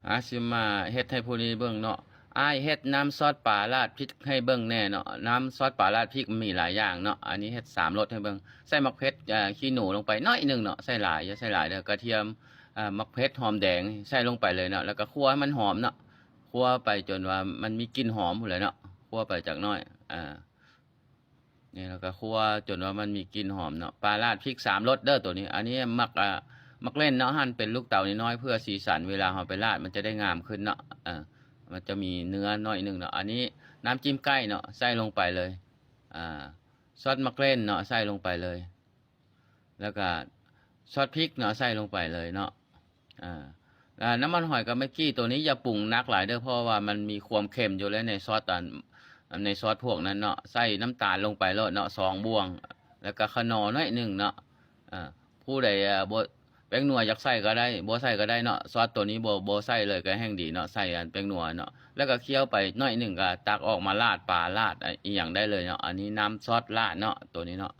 ອາ ຊິມາເຮັດໃຫ້ຜູ້ນີ້ເບິ່ງເນາະ. ອ້າຍເຮັດນ້ຳຊອດປາລາດພິກໃຫ້ເບິ່ງແດ່ເນາະ. ນ້ຳຊອດປາລາດພິກມີຫຼາຍຢ່າງເນາະ. ອັນນີ້ເຮັດສາມລົດໃຫ້ເບິ່ງ. ໃສ່ໝາກເຜັດ ເອີ ຂີ້ໜູລົງໄປໜ້ອຍໜຶ່ງເນາະ. ໃສ່ຫຼາຍ ຢ່າໃສ່ຫຼາຍເດີ. ກະທຽມ ເອີ ໝາກເຜັດ ຫອມແດງ ໃສ່ລົງໄປເລີຍເນາະ. ແລ້ວກະຂົ້ວໃຫ້ມັນຫອມເນາະ. ຂົ້ວໄປຈົນວ່າມັນມີກິ່ນຫອມພຸ້ນແຫຼະເນາະ. ຂົ້ວໄປຈັກໜ້ອຍ ເອີ ນີ້ ແລ້ວກໍຂົ້ວຈົນວ່າມັນມີກິ່ນຫອມເນາະ. ປາລາດພິກສາມລົດເດີໂຕນີ້. ອັນນີ້ໝາກ ອາ ໝາກເລັ່ນເນາະ ຫັ່ນເປັນລູກເຕົານ້ອຍໆ ເພື່ອສີສັນ ເວລາເຮົາໄປລາດມັນຈະໄດ້ງາມຂຶ້ນເນາະ. ເອີ ມັນຈະມີເນື້ອໜ້ອຍໜຶ່ງເນາະ. ອັນນີ້ນ້ຳຈິ້ມໄກ່ເນາະ ໃສ່ລົງໄປເລີຍ. ອາ ຊອດໝາກເລັ່ນເນາະ ໃສ່ລົງໄປເລີຍ. ແລ້ວກະຊອດພິກເນາະ ໃສ່ລົງໄປເລີຍເນາະ. ອາ ອາ ນ້ຳມັນຫອຍກັບແມັກກີ້ໂຕນີ້ຢ່າປຸງໜັກຫຼາຍເດີ ເພາະວ່າມັນມີຄວາມເຄັມຢູ່ແລ້ວໃນຊອດອັນ ໃນຊອດພວກນັ້ນເນາະ. ໃສ່ນ້ຳຕານລົງໄປໂລດເນາະ ສອງບ່ວງ ແລ້ວກະຂະໜໍໜ້ອຍໜຶ່ງເນາະ. ອາ ຜູ້ໃດ ອາ ບໍ່ ແປ້ງນົວຢາກໃສ່ກໍໄດ້ ບໍ່ໃສ່ກໍໄດ້ເນາະ. ຊອດໂຕນີ້ບໍ່ ບໍ່ໃສ່ເລີຍກໍແຮ່ງດີເນາະ ໃສ່ອັນແປ້ງນົວເນາະ. ແລ້ວກໍຄ້ຽວໄປໜ້ອຍໜຶ່ງ ກໍຕັກອອກມາລາດ ປາລາດ ອາ ອີ່ຫຍັງໄດ້ເລີຍເນາະ. ອັນນີ້ນ້ຳຊອດລາດເນາະ ໂຕນີ້ເນາະ.